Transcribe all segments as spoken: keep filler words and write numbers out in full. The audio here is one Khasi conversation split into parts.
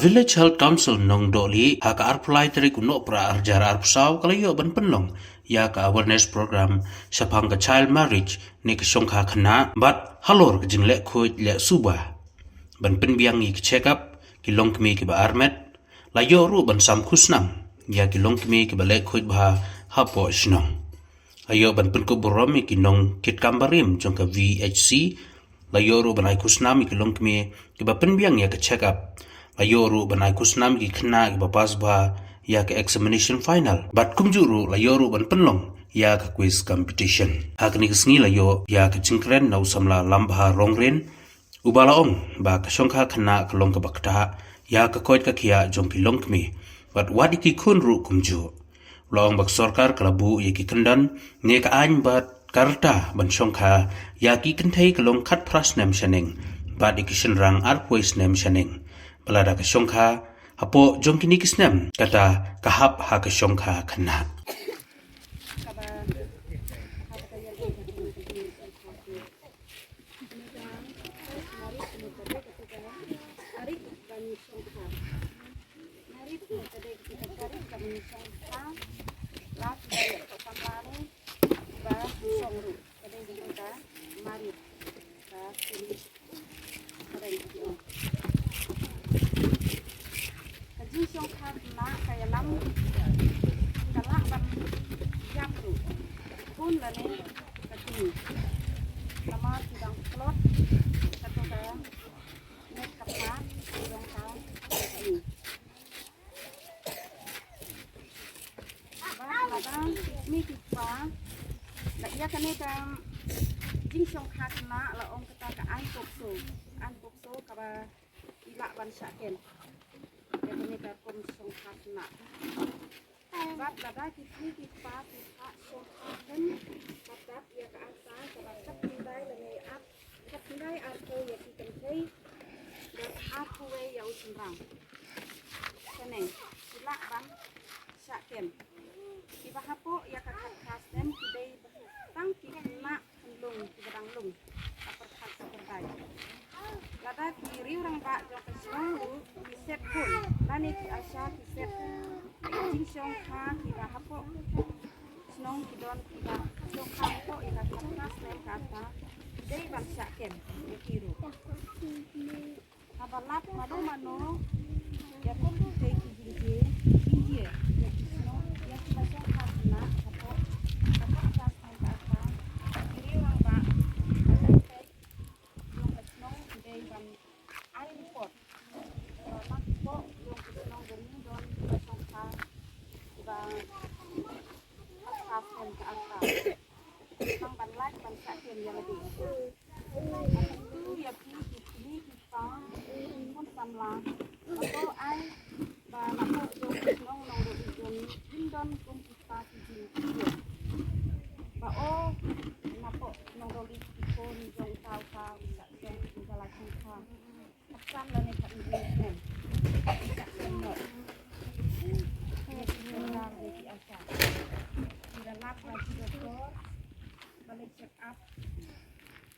Village Health Council Nongdohlieh ha ka arphew lai tarik u Nohprah arhajar arphew saw ka la ïoh ban pynlong ïa ka awareness program shaphang ka child marriage ne ka shongkha khynnah bad halor ka jingleh khuid leh suba ban pynbiang ïa ki check up ki longkmie kiba armet. La ïoh ruh ban sam khusnam ïa ki longkmie kiba leh khuid bha hapoh shnong. La ïoh ban pynkup burom ïa ki nongkitkam barim jong ka V H C. La ïoh ruh ban ai khusnam ïa ki longkmie kiba pynbiang ïa ka check up. La ïoh ruh ban ai khusnam ïa ki khynnah kiba pass bha ïa ka examination final bad kumjuh ruh la ïoh ruh ban pynlong ïa ka quiz competition. Ha kane ka sngi la ïoh ïa ka jingkren na u samla Lambha Rongren, uba la ong ba ka shongkha khynnah ka long kaba ktah ïa ka koit ka khiah jong ki longkmie bad wat ïa ki khun ruh kumjuh. La ong ba ka sorkar ka la buh ïa ki kyndon ne ka aiñ bad ka rta ban shongkha ïa ki kynthei ka long khatphra snem shaneng bad ïa ki shynrang arphew snem shaneng. Ba lada ka shongkha hapoh jong kine ki snem kata ka hap ha ka shongkha khynnah. Ka jingshongkha khynnah ka ïalam ka lah ban ïap ruh. Khun lane ka kmie. Namar ki dang tlot kato ka met ka phad jong ka kmie. Bad lada ki kmie ki kpa la ïa kane ka jingshongkha khynnah la ong kata ka aiñ POCSO. Aiñ POCSO kaba i lah ban shah kem. Ïa kane ka rukom shongkha khynnah. Bad lada ki kmie ki kpa ki phah shongkha khynnah, ka dap ïa ka arta kaba khatkhyndai lane ar, khatkhyndai arphew ïa ki kynthei bad arphew wei ïa u shynrang. Kane ki lah ban shah kem. Kiba hapoh ïa ka khatphra snem ki dei tang ki khynnah khynlung kiba dang lung ka pyrkhat ka pyrdai. Lada ki riew rangbah jong ka shnong ruh ki set khun lane ki ASHA ki set jingshongkha kiba hapoh shnong ki don kiba shongkha hapoh ïa ka khatphra snem ka arta, ki dei ban shah kem ïa ki ruh. Haba lap mano mano ïa kum kitei ki jingïeit, jingïeit ïa ki shnong, ïa kiba shongkha khynnah hapoh ka khatphra snem ka arta, ki riew rangbah, ka seng peit jong ka shnong ki dei ban ai report. Ba ma ki poh jong ka shnong ba ngi don kiba shongkha kiba khatphra snem ka arta. Nang ban lait ban shah kem ïa lade. Hynrei ïa phi ki kmie ki kpa ki khun samla, hato ai ba na poh jong ka shnong Nongdohlieh jong ngi kin don kum kita ki jingkyrkhu ba o na poh Nongdohlieh ki khun jong uta uta u shah seng jong ka la shongkha. Khatsan lane khatwei snem. Khatsan noh. Ki sorkar bad ki ASHA ki la lap bad ki doktor ba leit check up.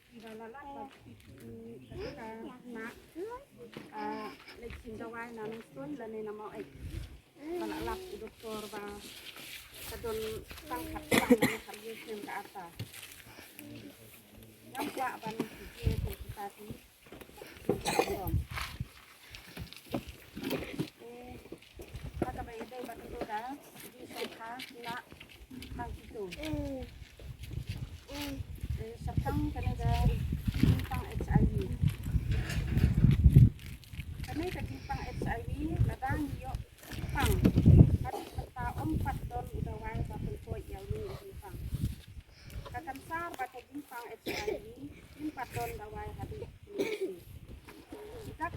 Ki la lap bad ki, mm, ka khynnah, ah, leit shim dawai na Nongstoiñ lane na Maweit. Ba la lap u doktor ba ka don tang khatsan lane khatwei snem ka arta. Ngam kwah ban ïathuh ïa kita ki Eh, ha kaba ïadei bad kane ka jingshongkha khynnah tang kito. Eh, shaphang kane ka jingpang HIV. Kane ka jingpang HIV lada ngi ïoh pang, hadien mynta ym pat don u dawai ba pynkoit ïa une u jingpang. Ka cancer bad ka jingpang HIV ym pat don dawai hadien. Kita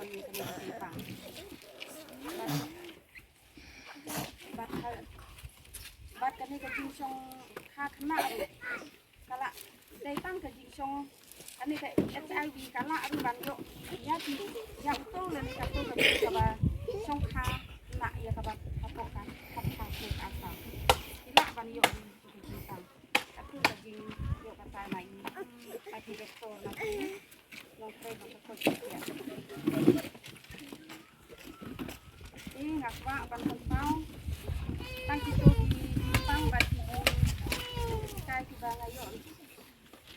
Kane ka jingpang. Bad, bad, bad kane ka jingshongkha khynnah ruh ka la dei tang ka jingshong, kane ka H I V ka la ruh ban ïoh ïa ki, ïa uto lane kato ka jing kaba shongkha khynnah ïa kaba hapoh ka thapha suk ata. Ki lah ban ïoh ruh ka jingpang. Kato ka jingïoh kata na i, ati doktor na i. Nongtrei ba ka khot ka tiah. Eh, nga kwah ban pynpaw tang kito ki jingpang bad ki jinghikai kiba nga ïoh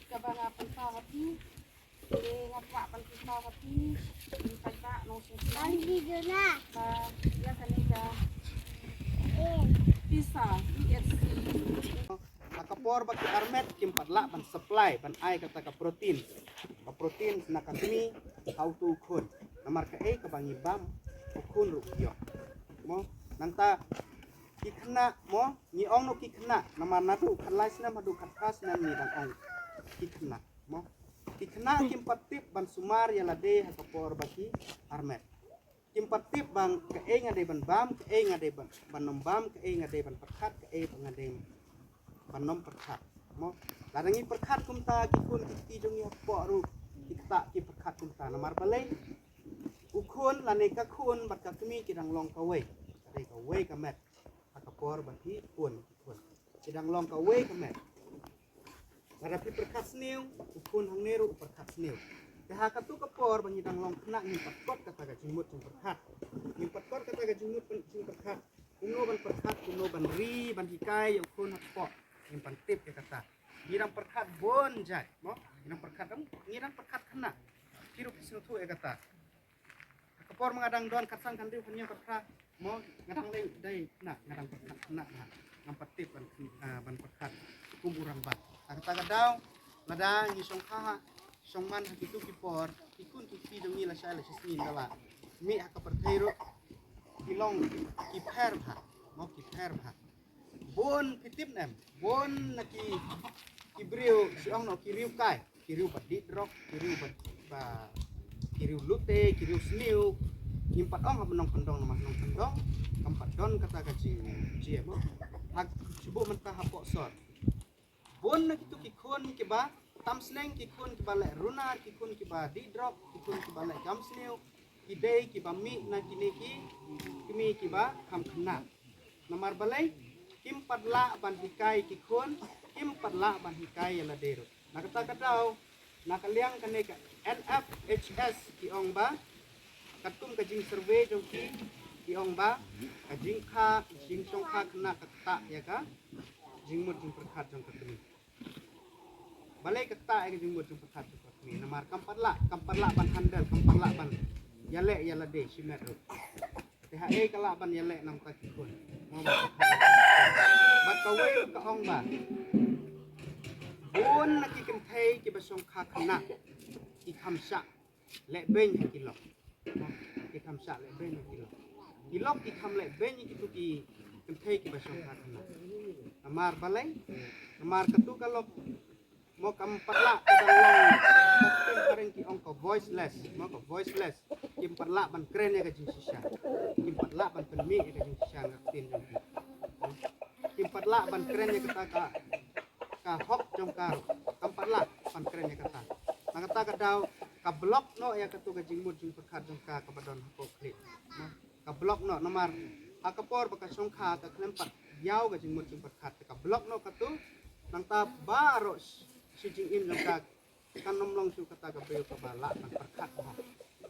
kaba nga pynpaw ha phi. Eh, nga kwah ban pynpaw ha phi. Ki paidbah nongsngewsih ba ïa kane ka pisa E H C. Ha ka por ba ki armet kim pat lah ban supply ban ai kata ka protein. Ka protein na ka kmie ha uto u khun. Namar kaei kaba ngi bam u khun ruh u ïoh. Mo, nangta ki khynnah mo, ngi ong noh ki khynnah namar naduh khatlai snem haduh khatphra snem ngi dang ong ki khynnah. Mo, ki khynnah kim pat tip ban sumar ïa lade ha ka por ba ki armet. Kim pat tip ba kaei nga dei ban bam, kaei nga dei ban, ban ym bam, kaei nga dei ban pyrkhat, kaei ba nga dei ban ym pyrkhat. Mo, lada ngi pyrkhat kumta ki khun ki kti jong ngi hapoh ruh ki ktah ki pyrkhat kumta. Namar balei? U khun lane ka khun bad ka kmie ki dang long kawei. Ka dei kawei ka met. Ha ka por ba phi pun ki khun, ki dang long kawei ka met. Lada phi pyrkhat sniew, u khun hangne ruh u pyrkhat sniew. Te ha katu ka por ba ngi dang long khynnah ngim pat kot kata ka jingmut jingpyrkhat. Ngim pat kot kata ka jingmut jingpyrkhat. Kumno ban pyrkhat, kumno ban ri, ban hikai ïa u khun hapoh. Ngim pat tip ïa kata. Ngi dang pyrkhat bun jait, mo? Ngi dang pyrkhat dang, ngi dang pyrkhat khynnah. Phi ruh phi sngewthuh ïa kata. Ha ka por ma nga dang don khatsan khathynriew khathynñiew khatphra, mo, nga dang dei, dei na, nga dang pyrkhat na, na, ngam pat tip ban, ah, ban pyrkhat kum u rangbah. Ha kata ka daw, lada ngi shongkha ha, shongman ha kitu ki por, ki khun ki kti jong ngi lashai lashisngi da la mih ha ka pyrthei ruh ki long ki pher bha, mo, ki pher bha. Bun phi tip ne em, bun na ki, ki briew, shu ong noh ki riew kai, ki riew ba dih drok, ki riew ba, ba, ki riew lute, ki riew sniew. Ngim pat ong haba nongkyndong namar nongkyndong kam pat don kata ka jing, jia mo. Ha, shu buh mynta hapoh sor. Bun na kitu ki khun kiba tam sneng, ki khun kiba leh runar, ki khun kiba dih drok, ki khun kiba leh kam sniew, ki dei kiba mih na kine ki kmie kiba kham khynnah. Namar balei? Kim pat lah ban hikai ki khun, kim pat lah ban hikai ïa lade ruh. Na kata ka daw, na ka liang kane ka N F H S ki ong ba, katkum ka jingsurvey jong ki, ki ong ba ka jingkha, jingshongkha khynnah ka ktah ïa ka jingmut jingpyrkhat jong ka kmie. Balei ka ktah ïa ka jingmut jingpyrkhat jong ka kmie? Namar kam pat lah, kam pat lah ban handle, kam pat lah ban ïaleh ïa lade shimet ruh. Te haei ka lah ban ïaleh na ka bynta ki khun? Mo, bad kawei ka ong ba bun na ki kynthei kiba shongkha khynnah ki kham shah leh beiñ ha ki lok. Ki kham shah leh beiñ ha ki lok. Ki lok ki kham leh beiñ ha kitu ki kynthei kiba shongkha khynnah. Namar balei? Namar katu ka lok mo kam pat lah, ka dang long, ka ktien phareng ki ong ka voiceless, mo, ka voiceless. Kim pat lah ban kren ïa ka jingshisha. Kim pat lah ban pynmih ïa ka jingshisha na ka ktien jong ki. Kim pat lah ban kren ïa kata ka, ka hok jong ka ruh. Kam pat lah ban kren ïa kata. Na kata ka daw ka block noh ïa katu ka jingmut jingpyrkhat jong ka kaba don hapoh khlieh. Ka block noh namar ha ka por ba ka shongkha ka khlem pat ïaw ka jingmut jingpyrkhat, ka block noh katu. Nangta baroh shi jingim jong ka kan ym long shuh kata ka briew kaba lah ban pyrkhat bha.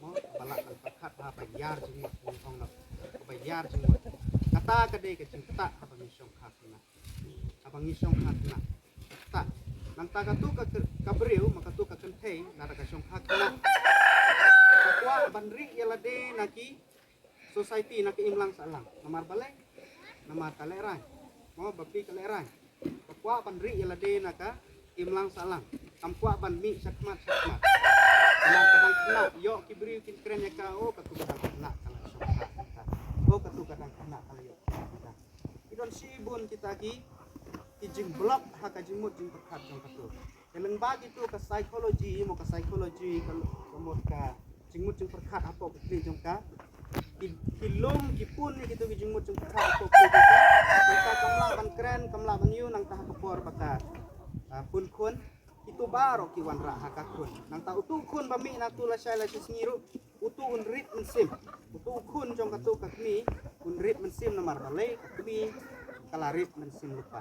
Mo, kaba lah ban pyrkhat bha, ba ïar jingmut, ngi ong noh, kaba ïar jingmut. Kata ka dei ka jingktah haba ngi shongkha khynnah. Haba ngi shongkha khynnah, ktah. Nangta katu ka, ka briew, ma katu ka kynthei, lada ka shongkha khynnah, ka kwah ban rieh ïa lade na ki society, na ka imlang sahlang. Namar balei? Namar ka lehraiñ. Mo, bapli ka lehraiñ. Ka kwah ban rieh ïa lade na ka imlang sahlang. Kam kwah ban mih shakhmat shakhmat. Namar ka dang khynnah, ïoh ki briew kin kren ïa ka, oh, katu ka dang khynnah ka la shongkha. Oh, katu ka dang khynnah ka la ïoh. Ki don shibun kita ki, ki jingblock ha ka jingmut jingpyrkhat jong katu. Te lyngba kitu ka psychology, mo, ka psychology ka, ka mut ka jingmut jingpyrkhat hapoh ka kli jong ka. Ki lum ki pun ïa kitu ki jingmut jingpyrkhat hapoh ka kli jong ka. Nangta kam lah ban kren, kam lah ban ïoh nangta ha ka por ba ka pun khun. Kitu baroh ki wanrah ha ka khun. Nangta utu u khun ba mih na tu lashai lashisngi ruh, utu un rit mynsiem. Utu u khun jong katu ka kmie un rit mynsiem namar balei ka kmie ka la rit mynsiem lypa.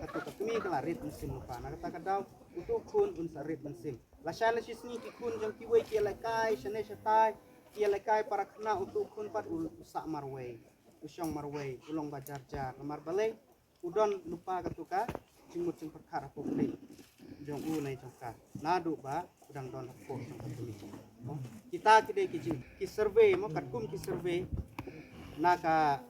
Katu ka kmie ka la rit mynsiem lypa. Na kata ka daw utu u khun un sa rit mynsiem. Lashai lashisngi ki khun jong kiwei ki ïalehkai shane shatai, ki ïalehkai para khynnah, utu u khun pat u sah marwei, u shong marwei, u long ba jar jar. Namar balei? U don lypa katu ka jingmut jingpyrkhat hapoh kli jong u ne jong ka. Naduh ba u dang don hapoh jong ka kmie. Kita ki dei ki jing ki survey mo, katkum ki survey na ka